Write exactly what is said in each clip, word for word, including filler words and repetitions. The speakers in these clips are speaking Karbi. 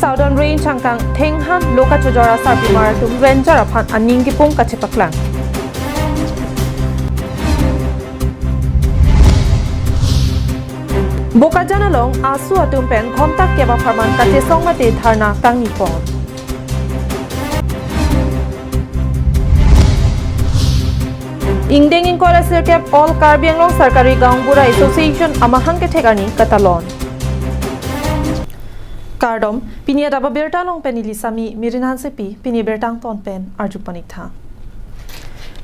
Southern Range angkang Thenghan lo kachojor asarpimar atum Ranger aphan aning kipum kachepaklang. Bokajan along ASU atum pen ghonta kep apharman kachesong mate dharna kangni pon. Ingdeng ingkoi ra sirkep All Karbi Anglong Sarkari Gaonbura Association amahang kethek arni katalon. Kardom, pini adap abirta along pen neli Sami Mirin Hansepi, pini birta angton pen arju pon ik tha.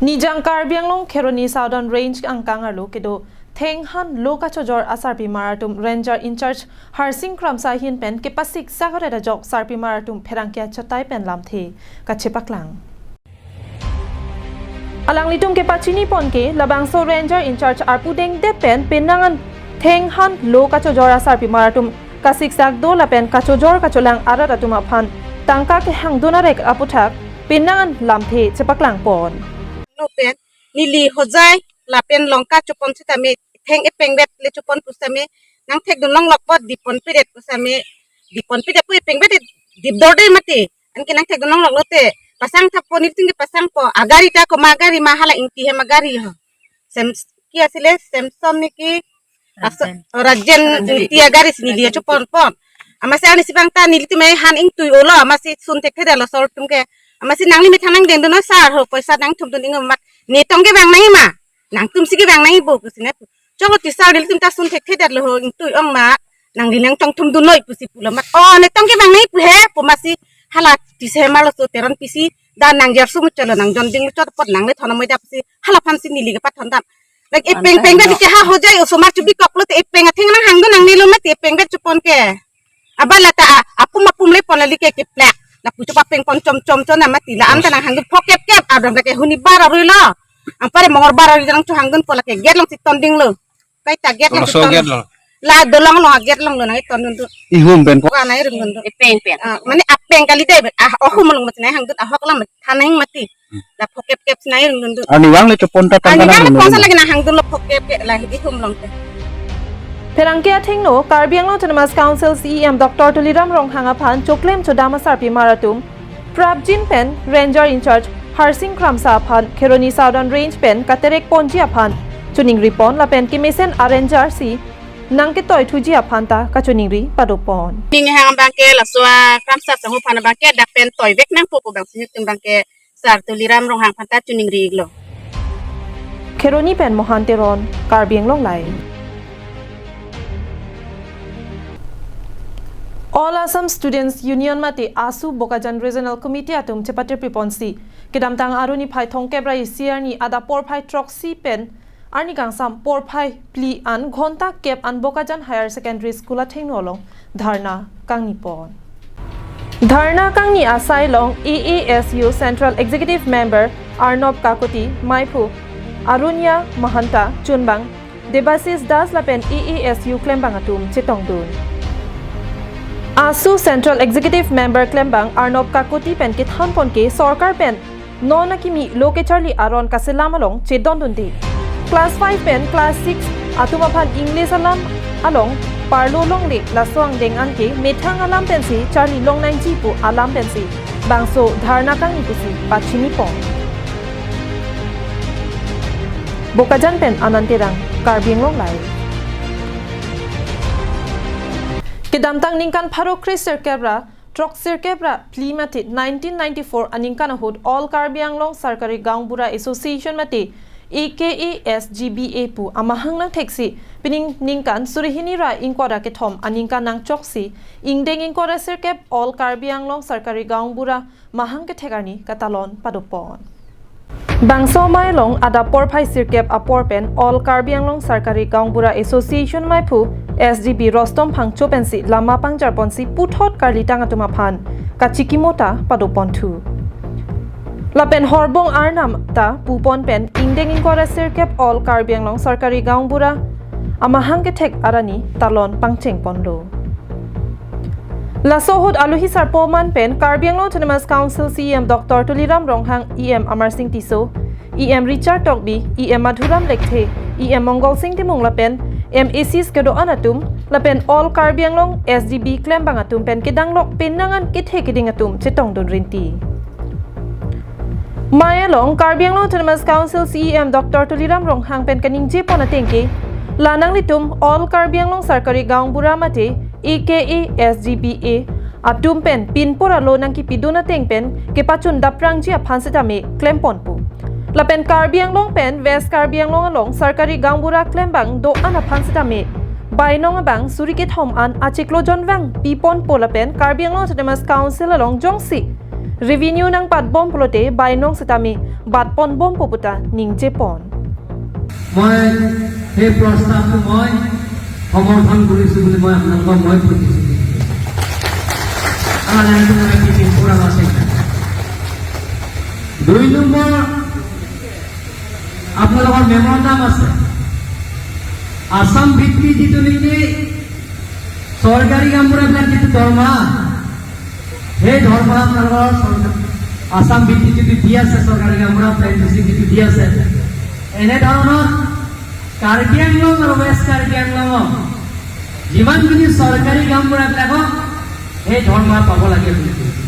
Nijang Karbi Anglong Kheroni Southern Range angkang arlo kedo Thenghan lo kachojor asarpimar atum Ranger in-charge Harsing Kramsa ahin pen kepasik sakaret ajok sarpimar atum pherangke achatai pen lamthe kachepaklang. Alanglitum kepachini pon ke labangso Ranger in-charge arpu dengde pen penang an Thenghan lo kachojor asarpimar atum kasiksak do lapen kachojor kacholang arat atum aphan tangka kehangdun arek aputhak penang an lamthe chepaklang pon. No pen neli hojai lapen longka chopon sitame theng epeng bet le chopon pusitame nangthekdun longlok po, dipon pedet pusitame dipon pedet pu epeng bet dipdor de mati. Anke nangthekdun longlok lote pasang thap po, nelitum ke pasang po, agari ta koma agari ma, hala Ingti hem agari ho. Sem ki asile Samson niki? Aso-, Rajen. Rajen Ingti agari si neli chopon pon. Amatsi arnisi abang ta nelitum han ingtui olo, amatsi sun thekthedetlo sar atum ke. Amatsi nangli methang nangdengdun sar ho, poisa nangthumdun ingmat. Ne tong kevang nangji ma, nangtum si kevang nangji bo pusi ne pu. Choklo ti sar, nelitum ta sun thekthedetlo ho, ingtui ong ma, nangli nangchongthumdun noi pusi pulo mat. O, ne tong kevang nangji pu he pu, amatsi hala tise marlo so Teron pisi dan nangjer sum cholo, nangjon ding chot pot nangle thon amoi da pusi hala aphan si neli kepathon dam. Lake epeng peng bet ke ha hojai osomar chubikoklo te epeng atheng nanghangdun nangnelo mati epeng bet chopon ke. Abang lata a-, apum apum le pon lali ke keplak. Lapu chopapeng pon chom chom chom na mati la am ta nanghangdun phokep kep abang lake huni bar arui lo. Anpar mongor bar arui nangchohangdun po lake gate along si ton dinglo. Kaita gate along si ton. Laso gate along. La dolong along gate alonglo nangtondun tu. Ihum pen ko. Ka nangrum dun tu. Epeng pen. Ah, mane apeng kali dei bet. Ah, ohum along mati nanghangdun ahok lam thaneng mati. La phokep kep si nangrum dun tu. Arnivang le chopon ta. Arnivang le tangka pon sa nanghangdun. Lagi nanghangdunlo phokep kep la ihum along te. Pherangke athengno Karbi Anglong Autonomous Council C E M Doctor Tuliram Ronghang aphan choklem chodam asarpimar atum prapjin pen Ranger in-charge Harsing Kramsa aphan Kheroni Southern Range pen katerek ponji aphan choningri pon lapen kemesen a-ranger si nangketoi thuji aphan ta kachoningri pado pon. Ning hang abang ke laso a Kramsa sangho aphan abang ke dak pen toivek nangpo pu abang si nelitum abang ke Sar Tuliram Ronghang aphan ta choningri iklo. Kheroni pen Mohan Teron, Karbi Anglong Live. All Assam Students Union mate ASU Bokajan Regional Committee atum chepatirpi ponsi kedamtang arni phai thomkep ra isi arni adap porphai throksi pen arni kangsam porphai phli an ghonta kep an Bokajan Higher Secondary School athengno along dharna kangni pon. Dharna kangni asai along A A S U Central Executive Member Arnob Kakuti, Maiphu Arunya Mahanta, chunbang Debasis Das lapen A A S U klembang atum chetongdun. ASU Central Executive Member klembang Arnob Kakuti pen kethan pon ke sorkar pen non akimi lo kecharli aron kaselam along chedondunde. Class five pen class six atum aphan English alam along parlo longle, laso angdeng an ke methang alam pensi charli long nangji pu alam pensi bangso dharna kangni pusi pachini pon. Bokajan pen Anand Terang, Karbi Anglong Live. Kedamtang ningkan pharo kre sirkep ra throksirkep ra phli mate nineteen ninety-four aningkan ahut All Karbi Anglong Sarkari Gaonbura Association mate A K A S G B A pu amahang nangtheksi pining ningkan suri hini ra ingkoi ra kethom aningkan nangchoksi ingdeng ingkoi ra sirkep All Karbi Anglong Sarkari Gaonbura mahang kethek arni katalon pado pon. Bangso amei along adap porphai sirkep apor pen All Karbi Anglong Sarkari Gaonbura Association maiphu S G B Rostom Phangcho pensi lama pangjar ponsi puthot karlitang atum aphan kachikimo ta pado ponthu. Lapen horbong arnam ta pu pon pen ingdeng ingkoi ra sirkep All Karbi Anglong Sarkari Gaonbura amahang kethek arni talon pangcheng ponlo. Laso ahut aluhi sarpo man pen Karbi Anglong Autonomous Council C E M Doctor Tuliram Ronghang, E M Amarsing Tisso, E M Richard Tokbi, E M Madhuram Lekthe, E M Mongolsing Timung lapen M A Cs kedo-an atum, lapen All Karbi Anglong S G B klembang atum pen kedanglok penang an kethe keding atum chetongdun rinti. Mei along Karbi Anglong Autonomous Council C E M Doctor Tuliram Ronghang pen kaningje pon ateng ke, la nanglitum All Karbi Anglong Sarkari Gaonbura mate A K A S G B A atum pen pinpur alo nangkipidun ateng pen kepachun daprangji aphan setame klem pon pu. Lapen Karbi Anglong pen West Karbi Anglong along Sarkari Gaonbura klembang do-an aphan setame bainong abang suri kethom an achiklo jonvang pi pon pu lapen Karbi Anglong Autonomous Council along jongsi revenue nangbatbom pulote bainong setame bat pon bom pu puta ningje pon. মই সেই প্ৰস্তাৱটো মই সমৰ্থন কৰিছো বুলি মই আপোনালোকক মই প্ৰতিশ্ৰুতি দিছোঁ। আমাৰ লাইনটো মানে কি পিছপৰা আছে। দুই নম্বৰ, আপোনালোকৰ মেমৰেণ্ডাম আছে। আছাম ভিত্তিক যিটো নেকি চৰকাৰী কামবোৰবিলাক যিটো দৰমহা, সেই দৰমহা আপোনালোকৰ চৰকাৰ, আছাম ভিত্তিক যিটো দি আছে চৰকাৰী কামবোৰত, পেনডিচি যিটো দি আছে, এনেধৰণৰ কাৰ্বি আংলং আৰু ৱেষ্ট কাৰ্বি আংলঙৰ যিমানখিনি চৰকাৰী কামবোৰবিলাকক সেই দৰমহা পাব লাগে বুলি কৈছে।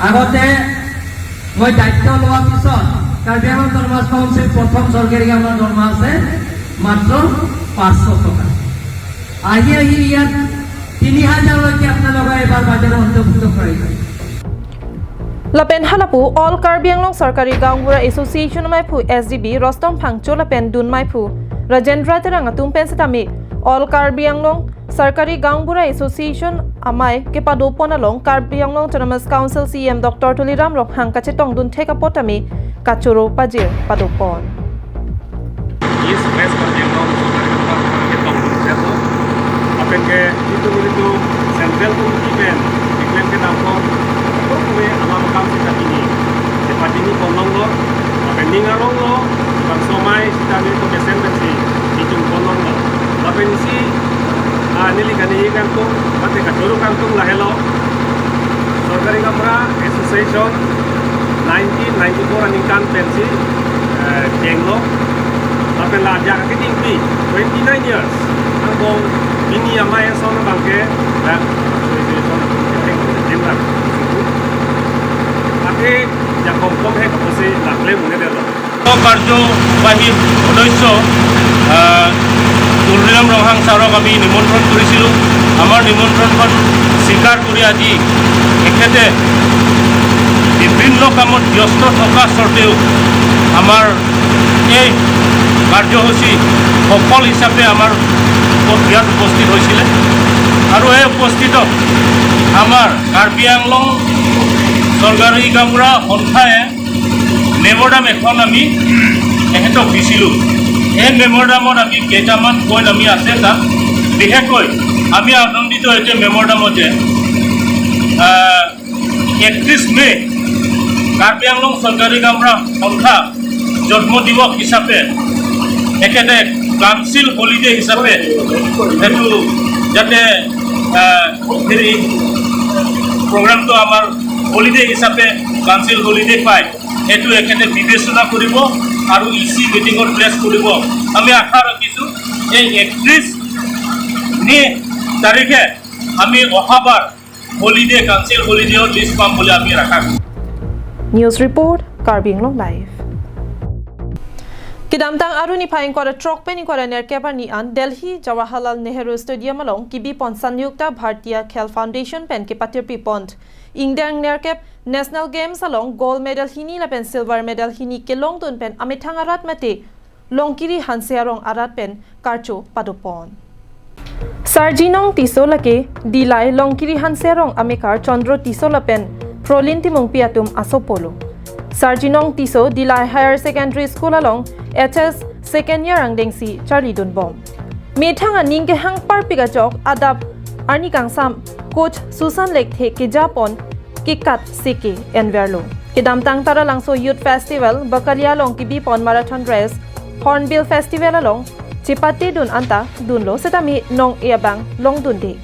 আগতে মই দায়িত্ব লোৱাৰ পিছত কাৰ্বি আংলং অট'নমাছ কাউন্সিল প্ৰথম চৰকাৰী কামৰ দৰমহা আছে মাত্ৰ পাঁচশ টকা। আহি আহি ইয়াত তিনি হাজাৰলৈকে আপোনালোকৰ এইবাৰ বাজেটত অন্তৰ্ভুক্ত কৰিছে। Lapen halapu All Karbi Anglong Sarkari Gaonbura Association amaiphu S G B Rostom Phangcho lapen dun maiphu Rajendra Terang atum pen setame All Karbi Anglong Sarkari Gaonbura Association amei kepado pon along Karbi Anglong Autonomous Council C E M Doctor Tuliram Ronghang kachetongdun thek apot tame kachoro pajir pado pon. East West Karbi Anglong Sarkari Gaonbura ketongdun thek apot, lapen ke itum itum Central Committee pen keklem kedam pon, atum kami alam akam sita pini, sita pini ponlonglo, lapen ning aronglo, bang somai sita ni to kesen pensi itum ponlonglo. Lapen isi, ah, neli kani kangtung, mate kachoro kangtung lahelo. Sarkari Gaonbura Association nineteen ninety-four aningkan pensi, eh, chenglo. Lapen la ajak keding pi twenty nine years. Angbong pini amei ason abang ke, la association atum ke cheng cheng la. Ate jakong kong he kaposi lakle mune delo. কাৰ্যবাহী সদস্য, আহ, তুলসীৰাম ৰংহাং ছাৰক আমি নিমন্ত্ৰণ কৰিছিলোঁ। আমাৰ নিমন্ত্ৰণখন স্বীকাৰ কৰি আজি তেখেতে বিভিন্ন কামত ব্যস্ত থকা স্বত্বেও আমাৰ এই কাৰ্যসূচী সফল হিচাপে আমাৰ ইয়াত উপস্থিত হৈছিলে। আৰু এই উপস্থিতত আমাৰ কাৰ্বি আংলং চৰকাৰী গাঁওবুঢ়া সন্থাই মেমৰেণ্ডাম এখন আমি তেখেতক দিছিলোঁ। এই মেমৰেণ্ডামত আমি কেইটামান পইণ্ট আমি আছে তাত। বিশেষকৈ আমি আনন্দিত এতিয়া মেমৰেণ্ডামত যে, আহ, একত্ৰিশ মে কাৰ্বি আংলং চৰকাৰী গাঁওবুঢ়া সন্থা জন্ম দিৱস হিচাপে তেখেতে কাউন্সিল হলিডে হিচাপে সেইটো যাতে, আহ, হেৰি প্ৰগ্ৰামটো আমাৰ হলিডে হিচাপে কাউন্সিল হলিডে পায়, সেইটো এখেতে বিবেচনা কৰিব আৰু ই চি মিটিঙত প্লেচ কৰিব। আমি আশা ৰাখিছোঁ এই একত্ৰিশ মে তাৰিখে আমি অহাবাৰ হলিডে, কাউন্সিল হলিডেৰ লিষ্ট পাম বুলি আমি আশা ৰাখিছোঁ। News report, Karbi Anglong Live. Kedamtang Aru niphai ingkoi ra throk pen ingkoi ra nerkep arni an Delhi Jawaharlal Nehru Stadium along kebi pon Sanyukta Bhartiya Khel Foundation pen kepatirpi pon ingdeng nerkep National Games along gold medal hini lapen silver medal hini kelongdun pen amethang arat mate Longkiri Hanse arong arat pen karcho pado pon. Sarjinong Tisso lake Dillai Longkiri Hanse arong amekar Chandra Tisso lapen Prolin Timungpi atum asopo lo. Sarjinong Tisso Dillai Higher Secondary School along H S second year angdengsi charlidun bom. Methang aning kehang parpik ajok adap arni kangsam coach Susan Lekthe keja pon kekat seke enverlo. Kedamtang Taralangso Youth Festival, Bakalia along kebi pon marathon race, Hornbill Festival along chepate dun anta dunlo setame nong-e abang longdunde.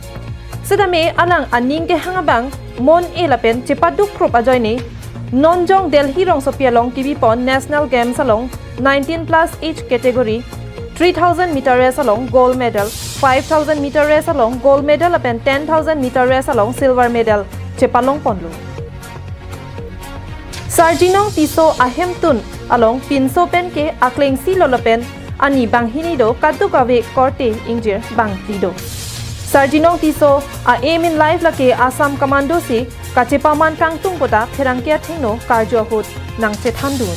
Setame alang aning kehang abang mon-e lapen chepaduk krup ajoine non jong Delhi rongsopi along kebi pon National Games along nineteen plus age category three thousand meter race along gold medal, five thousand meter race along gold medal lapen ten thousand meter race along silver medal chepalong ponlo. Sarjinong Tisso ahemtun along pinso penke akleng silo lapen ani banghini do, kadokave korte ingjir bangphli do. Sarjinong Tisso a aim in life lake Assam Commando si kachepaman kangtung puta pherangke athengno karju ahut nangchethandun.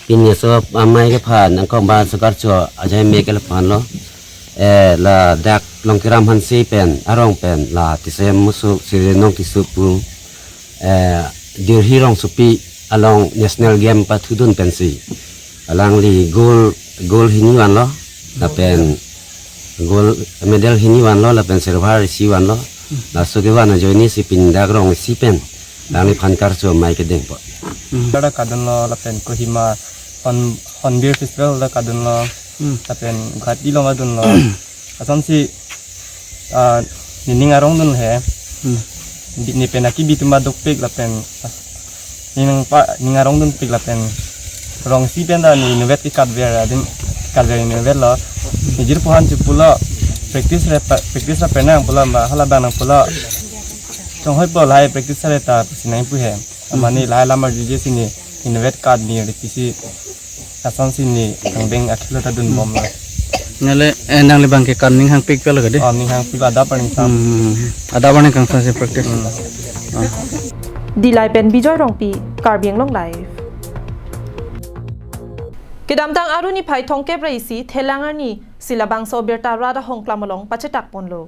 Pini so amei kephan angkong ba sukar cho ajai me ke lapan lo. Eh, ladak Longkiram Hanse pen arong pen la Tisem Musuk Sirjinong Tisso pu, eh, Dirhi Rongsopi along national game pathudun pensi alangli gold, gold hini vanlo, lapen gold medal hini vanlo, lapen silver isi vanlo. Laso kevan ajoine si pini dak rong isi pen alangli phan karcho amei kedeng po. Hmm. Dak kadunlo lapen Kohima Horn-, Hornbill Festival dak kadunlo. Hmm. Lapen Guwahati along adunlo. Asonsi, ah, nening arong dun he. Hmm. Bi-, ne pen akibi atum adokpik lapen, ah, nening pa, nening arong dunpik lapen rong isi pen ta ne inutvet kekatver adim, kekatver inutvet lo. Nejir puhan chepulo, practice re pa, practice ra penang pulo, ba hala bang nang pulo. Chonghoi pulo lahai practice sare ta pusi nangpu he. Amani lahai lamar juje si ne inutvet kat ne rikisi asonsi ne angdeng akhilo ta dunbom lo. Nale, eh, nangli bang ke kan ning hangpik pelo kade? Oh, ning hangpik adap arni sam. Hmm. Adap arni kangsam si practice. Hmm. Ah. Dillai pen Bijoy Rongpi, Karbi Anglong Live. Kedamtang Aru niphai thomkep ra isi thelang arni si labangso abirta rat ahongklam along pachetak ponlo.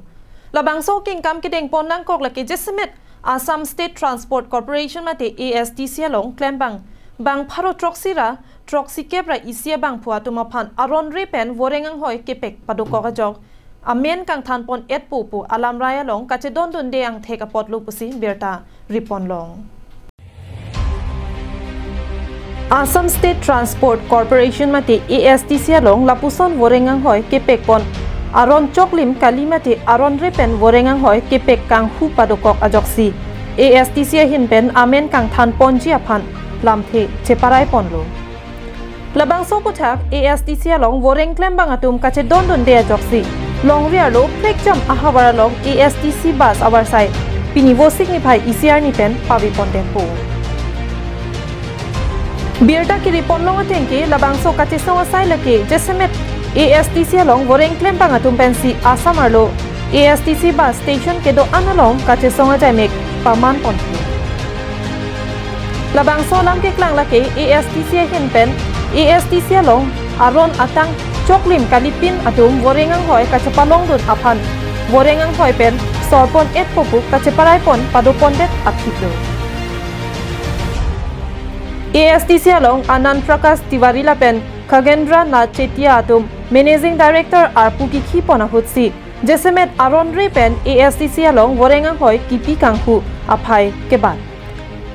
Labangso kengkam kedeng pon nangkok lake jasemet Assam State Transport Corporation mate A S T C along klembang bang pharo throksi ra throksikep ra isi abangphu atum aphan aron re pen voreng anghoi kepek padokok ajok amen kangthan pon-etpo pu alamrai along kachedondunde angthek apotlo pusi birta ripon long. Assam State Transport Corporation mate A S T C along lapuson voreng anghoi kepek pon aron choklim kali mate aron re pen voreng anghoi kepek kanghu padokok ajoksi A S T C ahin pen amen kangthan ponji aphan lamthe cheparai ponlo. Labangso aputhak A S T C along voreng klembang atum kachedondunde ajoksi longri arlo phrekjam ahavar along A S T C bus avarsai pini Vosik niphai isi arni pen pave pondetpo. Birta kiri ponlong ateng ke labangso kachesong asai lake jasemet A S T C along voreng klembang atum pensi Assam arlo A S T C bus station kedo-an along kachesong ajaimek paman ponpo. Labangso alam keklang lake A S T C ahin pen A S T C along aron atang choklim kalipin atum voreng anghoi kachepalongdun aphan voreng anghoi pen sor pon-etpo pu kacheparai pon pado pondet aphi do. A S T C along Anand Prakash Tiwari lapen Khagendra Nath Chetia atum Managing Director arpu kikhi pon ahutsi jasemet aron re pen A S T C along voreng anghoi kipi kanghu aphai kebat.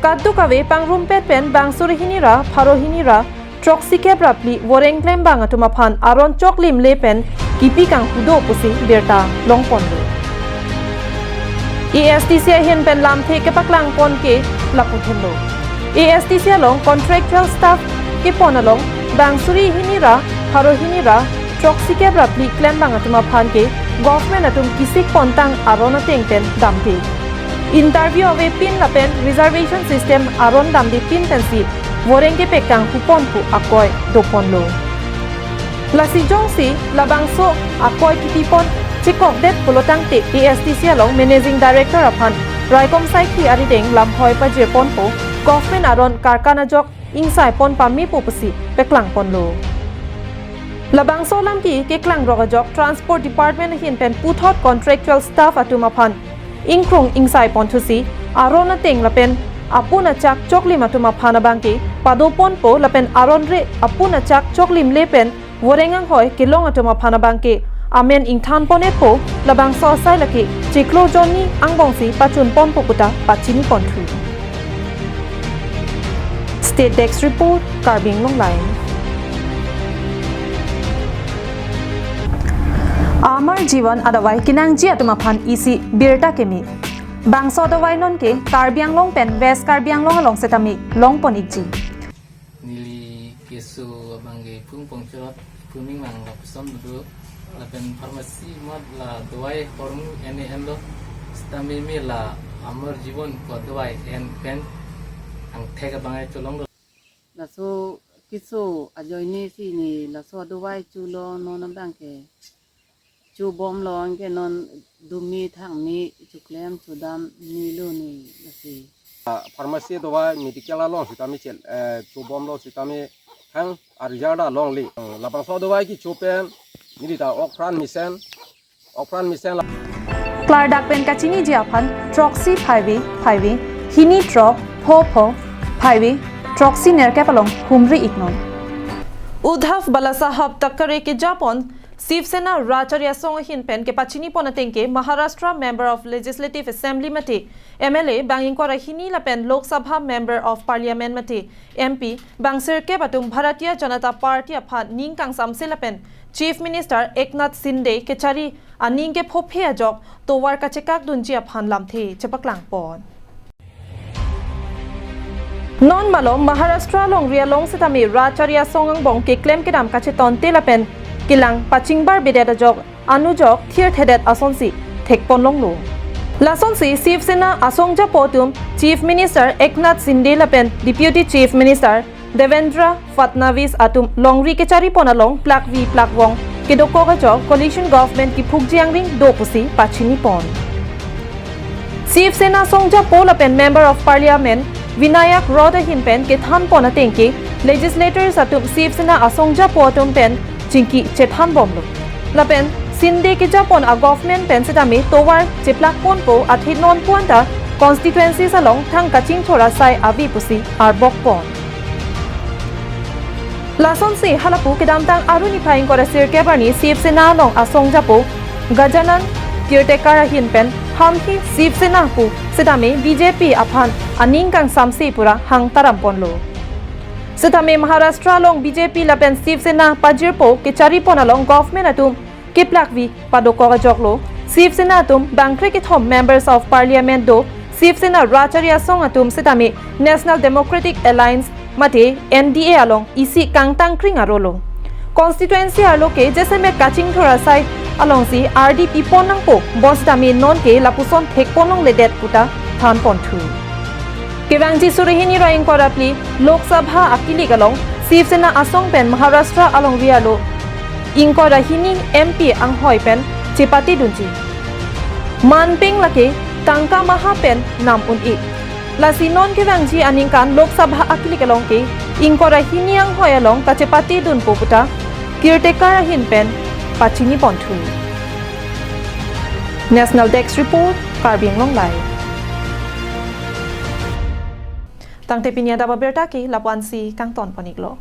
Kadokave pangrumpet pen bang suri hini ra pharo hini ra throksikep ra phli voreng klembang atum aphan aron choklim le pen kipi kanghu do pusi birta long ponlo. A S T C ahin pen lamthe kepaklang pon ke lapu henlo. A S T C along contractual staff kepon along bang suri hini ra pharo hini ra throksikep ra phli klembang atum aphan ke government atum kisik pontang aron ateng pen damde. Interview avepin lapen reservation system aron damdepin pensi voreng kepek kanghu pon pu akoi do ponlo. Lasi jongsi labangso akoi kipi pon chekokdet pulo tangte A S T C along Managing Director aphan raikom saikhi arideng lamhoi pajir ponpo, government aron karkan ajok ingsai pon pamepo pusi paklang ponlo. Labangso alam ke keklang rok ajok Transport Department ahin pen puthot contractual staff atum aphan ingkrung ingsai ponthusi aron ateng lapen apun achak choklim atum aphan abangke pado ponpo lapen aron re apun achak choklim le pen voreng anghoi kelong atum aphan abangke amen ingthan pon-etpo, labangso asai lake chiklo jonni angbongsi pachun ponpo puta pachini ponthu. State Desk Report, Karbi Anglong Live. Amar Jivan adavai kenangji atum aphan isi birta keme. Bangso adavai nonke Karbi Anglong pen West Karbi Anglong along setame long pon-ikji. Neli keso Kuning lang lapuson do, lapen pharmacy mat la dawai hormu ene enlo, sitame me la Amar Jeevan ko dawai en pen angthek abang ai cholonglo. Laso keso ajoine si ne laso adawai cholo, non abang ke chobomlo, anke non dumi thangni choklem chodamnilo ne lasi. Ah, pharmacy dawai medical along sitame chel, eh, chobomlo sitame thang a-result alongle. Labangso adawai kecho pen neli ta okpran mesen, okpran mesen la. Klardak pen kachiniji aphan throksi phaivi phaivi, hini throk pho pho phaivi, throksi nerkep along humri iknon. Uddhav Balasaheb Thackeray kejapon Shiv Sena Raj Asong ahin pen kepachinipon atengke Maharashtra Member of Legislative Assembly mate M L A bang ingkoi ra hini lapen Lok Sabha Member of Parliament mate M P bang sirkep atum Bharatiya Janata Party aphan ning kangsamse lapen Chief Minister Eknath Shinde kechari aning kephophe ajok tovar kachekakdunji aphan lamthe chepaklangpon. Non malom Maharashtra longri along sitame Raj Asong angbong keklem kedam kachetonte lapen kelang pachingbar bedet ajok anujok thirthedet asonsi thekponlonglo. Lasonsi Shiv Sena asong japo atum Chief Minister Eknath Shinde lapen Deputy Chief Minister Devendra Fadnavis atum longri kecharipon along plakvi plakvong kedokok ajok coalition government kiphukji angring do pusi pachinipon. Shiv Sena asong japo lapen Member of Parliament Vinayak Roy ahin pen kethanpon atengke legislators atum Shiv Sena asong japo atum pen chingki chethanbomlo. Lapen Shinde kejapon a-government pen sitame tovar cheplakponpo athe non puanta constituencies along thang kachingthur asai ave pusi arbokpon. Lasonsi halapu kedamtang arni niphai ingkoi ra sirkep arni Shiv Sena along asong japo Gajanan Kirtekar ahin pen hamhi Shiv Sena pu sitame B J P aphan aning kangsamse pura hang taramponlo. Sitame Maharashtra along B J P lapen Shiv Sena pajirpo kecharipon along government atum keplakvi padokok ajoklo. Shiv Sena atum bangkre kethom Members of Parliament do, Shiv Sena Raj Asong atum sitame National Democratic Alliance mate N D A along isi kangtangkring arolo. Constituency arlo ke jasemet kachingthur asai alongsi ardi pipon nangpo, bonsitame nonke lapuson thekponlongledet puta thanponthu. Kevangji suri hini ra ingkoi ra phli Lok Sabha akilik along Shiv Sena asong pen Maharashtra alongri arlo ingkoi ra hini M P anghoi pen chepatedunji. Manpeng lake tangka maha pen nam un-e. Lasi non kevangji aningkan Lok Sabha akilik along ke ingkoi ra hini anghoi along kachepatedunpo puta Kirtekar ahin pen pachiniponthu. National Desk Report, Karbi Anglong Live. Tangte pini adap abirta ke lapu-ansi kangtonpon-iklo.